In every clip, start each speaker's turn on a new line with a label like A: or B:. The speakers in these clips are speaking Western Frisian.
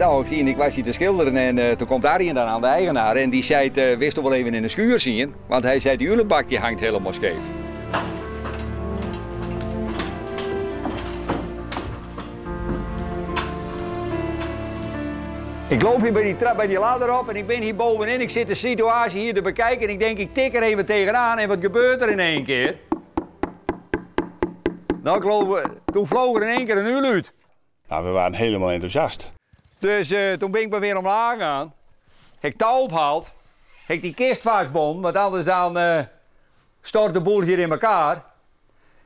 A: Nou, ik zie, ik was hier te schilderen en eh, toen komt Arjen dan aan de eigenaar en die zei, uh, wist toch wel even in de schuur zien? Want hij zei, die ulenbak die hangt helemaal scheef. Ik loop hier bij die trap, bij die ladder op en ik ben hier bovenin. Ik zit de situatie hier te bekijken en ik denk, ik tik er even tegenaan en wat gebeurt er in één keer? Nou, ik geloof, toen vloog er in één keer een uil uit.
B: Nou, we waren helemaal enthousiast.
A: Dus eh, toen ben ik maar weer omlaag gegaan. Heb ik touw opgehaald. Heb ik die kist vastbonden, want anders dan eh, stort de boel hier in elkaar.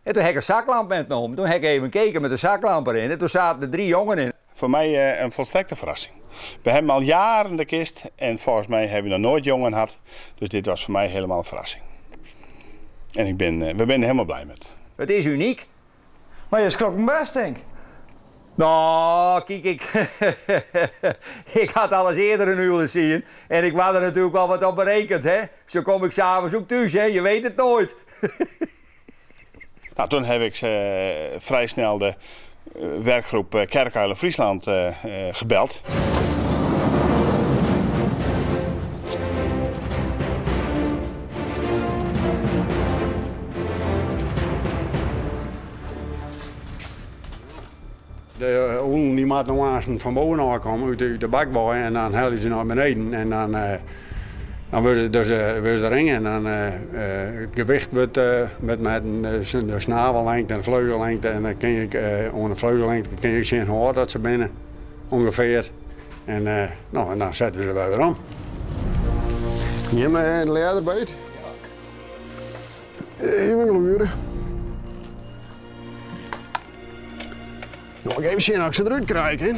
A: En toen heb ik een zaklamp metnommen. Toen heb ik even gekeken met de zaklamp erin. En toen zaten er drie jongen in.
B: Voor mij eh, een volstrekte verrassing. We hebben al jaren de kist en volgens mij hebben we nog nooit jongen gehad. Dus dit was voor mij helemaal een verrassing. En ik ben, we zijn er helemaal blij met.
A: Het is uniek.
C: Maar je schrok me best, denk ik.
A: Nou, kijk, ik, ik had alles eerder een uur zien. En ik was er natuurlijk al wat op berekend, hè. Zo kom ik s'avonds ook thuis, hè. Je weet het nooit.
B: Nou, toen heb ik eh, vrij snel de eh, werkgroep eh, Kerkuilen Friesland gebeld.
D: De ûlen die moatte no aansten fan boven ôf komme, út de, út de bak wei en dan helje se nei beneden en dan, eh, dan wurde dus, eh, wurde se ringe en dan eh, it gewicht wurdt met metten, de snavellengte en de vleugellengte en dan kin je oan de vleugellengte kin je sjen hoe âld dat se binne ûngefear. En, no, en dan sette we se wer werom.
E: Jim de ljedder beet? Even gluren. Nou, ik even zien of ik ze eruit krijg, hè.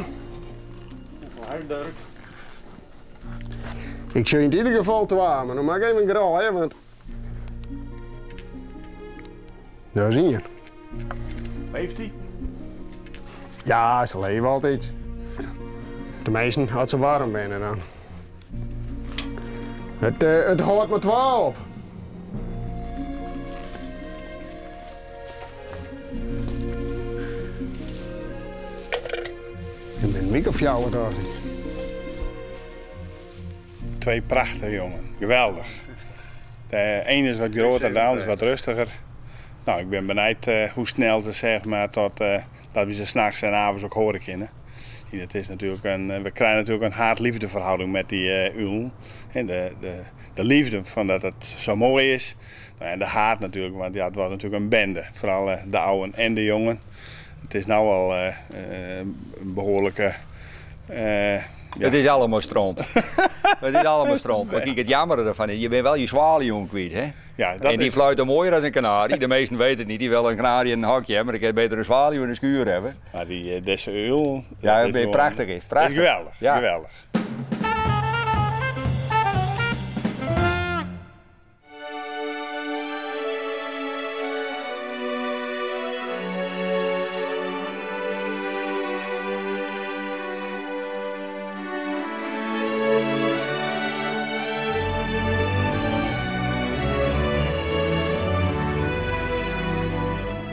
D: Dirk?
E: Ik zie in ieder geval twee, maar dan mag ik even graaien, want... Daar zie je.
B: Leeft hij?
E: Ja, ze leven altijd. De meesten als ze warm binnen dan. Het, uh, het houdt maar twee op. Ik ben week of jou daar.
B: Twee prachtige jongen. Geweldig. De ene is wat groter, de ander is wat rustiger. Nou, ik ben benijd uh, hoe snel ze zeg maar, tot, uh, dat we ze s'nachts en avonds ook horen kunnen. Het is natuurlijk een, eh, we krijgen natuurlijk een haat-liefde verhouding met die uh, uil. En de, de, de liefde van dat het zo mooi is. Nou, en de haat natuurlijk, want ja, het was natuurlijk een bende. Vooral de ouden en de jongen. Het is nou al een behoorlijke...
A: Ja. Het is allemaal stront. het is allemaal stront. Maar kijk, het jammer ervan is, je bent wel je zwaluw kwijt, hè?
B: Ja, dat
A: en die
B: is...
A: fluiten mooier dan een kanarie. De meesten weten het niet. Die willen een kanarie in een hokje hebben, maar ik kan beter een zwaluw in de schuur hebben.
B: Maar die, deze uil...
A: Ja, dat is prachtig is. Prachtig.
B: is geweldig,
A: ja.
B: geweldig.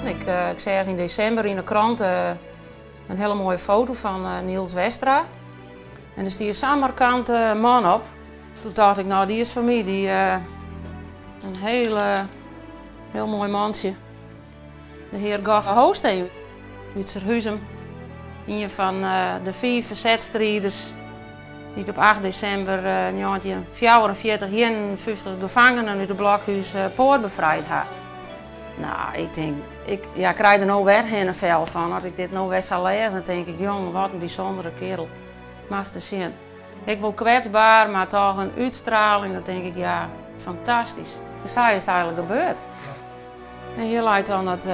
F: Ik, uh, ik zag in december in de krant uh, een hele mooie foto van uh, Niels Westra. En er stier zo'n markante man op. Toen dacht ik, nou die is van mij, die, een heel, heel mooi mansje. De heer Goffe Hoosteen uit Surhuzum. Een van de vier verzetstrijders die op 8 december 1944 51 gevangenen uit de blokhuis Poort bevrijd had. Nou, ik denk, ik ja, krijg er nou weer geen vel van. Als ik dit nou weer zal lezen, dan denk ik, jong, wat een bijzondere kerel. Master zien. Ik wil kwetsbaar, maar toch een uitstraling, dat denk ik, ja, fantastisch. Dus hij is het eigenlijk gebeurd. En hier lijkt dan het,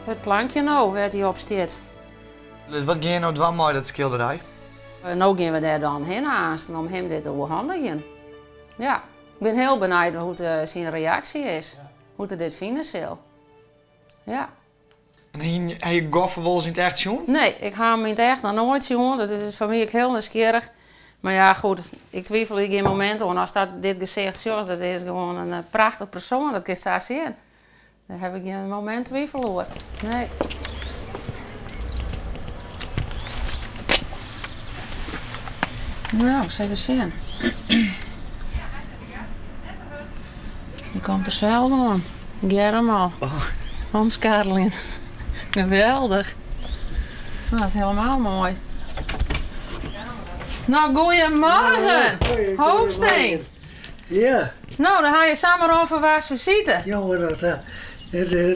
F: het plankje nou, waar hij op staat.
C: Dus wat ga je nou doen met dat schilderij?
F: Nou gaan we daar dan heen haasten om hem dit te overhandigen. Ja, ik ben heel benieuwd hoe het, zijn reactie is. Hoe hij dit vinden zal. Ja.
C: En heb je Goffe wel eens in het echt zien?
F: Nee, ik ga hem in het echt nog nooit zien. Dat is voor mij ook heel nieuwsgierig. Maar ja, goed, ik twijfel hier geen moment aan. Als dat dit gezicht zo dat is gewoon een prachtig persoon. Dat kun je daar zien. Daar heb ik geen moment twijfel over. Nee. Nou, ris even sjen. Dy komt der sels oan. Ik hear him al. Omskarreljen. Geweldich. Nou, dat is helemaal moai. Nou, goeiemorgen. Hoofdsteen.
G: Ja.
F: Nou, dan ha je samar ûnferwachts visite.
G: Jongen, dat,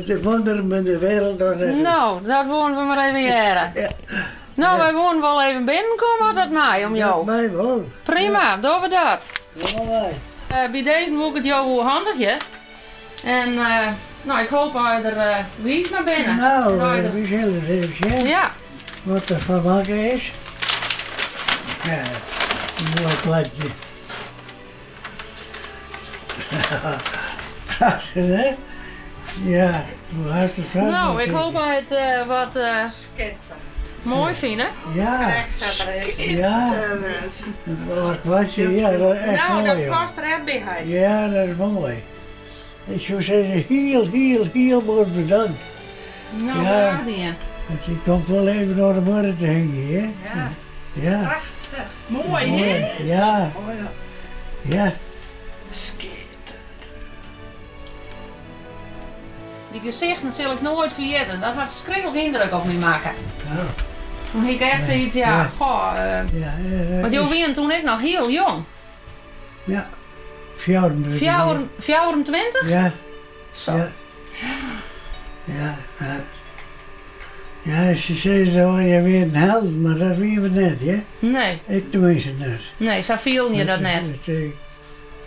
G: het wonder in de wereld nog net.
F: Nou, dat woenen we mar even hearre.
G: Ja.
F: Nou, wy woenen wol even binnenkomme as dat mei om jo.
G: Dat mei wol.
F: Prima, dogge we dat.
G: Dogge wy.
F: By dizze woe ik it jo oerhandigje. En nou, ik hoop dat je der wiis mei binne.
G: Nou, we sille it even sjen.
F: Ja.
G: Wat der fan makke is. Ja, in moai kladje. Prachtig, hè? Ja, hoe hast het prachtig.
F: Nou, ik hoop dat je it wat moai fine.
G: Ja. Ja. Wat kladje, ja, dat is echt
F: Nou,
G: moai.
F: dat
G: hoor.
F: past der echt by.
G: Ja, dat is moai. Ik soe sizze, hiel, hiel, hiel bot bedankt.
F: Nou,
G: Ja.
F: graach dien.
G: Want je komt wol even oan de muorre te hingjen, hè?
F: Ja.
G: Ja.
F: Prachtich.
H: Moai, hè?
G: Ja. Ja.
H: Skitterend.
F: Dy gesichten sil ik noait ferjitten. Dat hat ferskriklik yndruk op my makke. Toen hie ik echt sayts, ja,
G: Ja.
F: goh.
G: Ja, ja, dat
F: Want jo
G: is-
F: wienen toen ek noch hiel jong.
G: Ja. 24.
F: 24?
G: Ja.
F: Zo.
G: Ja. Ja, ja. Ja, se sizze dan je wie in held, mar dat wiene we net, hè?
F: Nee.
G: Ik teminsten net.
F: Nee, sa fielden je dat net.
G: It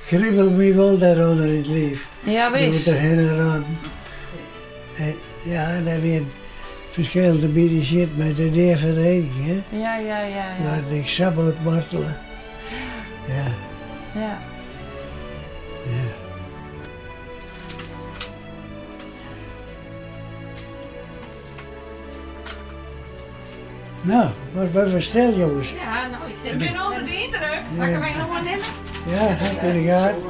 G: kribbelt my wol dêrûnder yn it liif.
F: Ja, wis.
G: Doe't derhinne rûn. Ja, dêr wie in ferskil by dy sjit mei de dea foar de eagen, hè?
F: Ja, ja, ja, ja.
G: Waarden ik sa bot martele. Ja.
F: Ja.
G: Ja. Nou, wat wat we stil, jongens.
F: Ja, nou, je zit
H: Ik bin ûnder de yndruk.
F: Mag ik hem even nog wat nimmen?
G: Ja, ga in de gaten.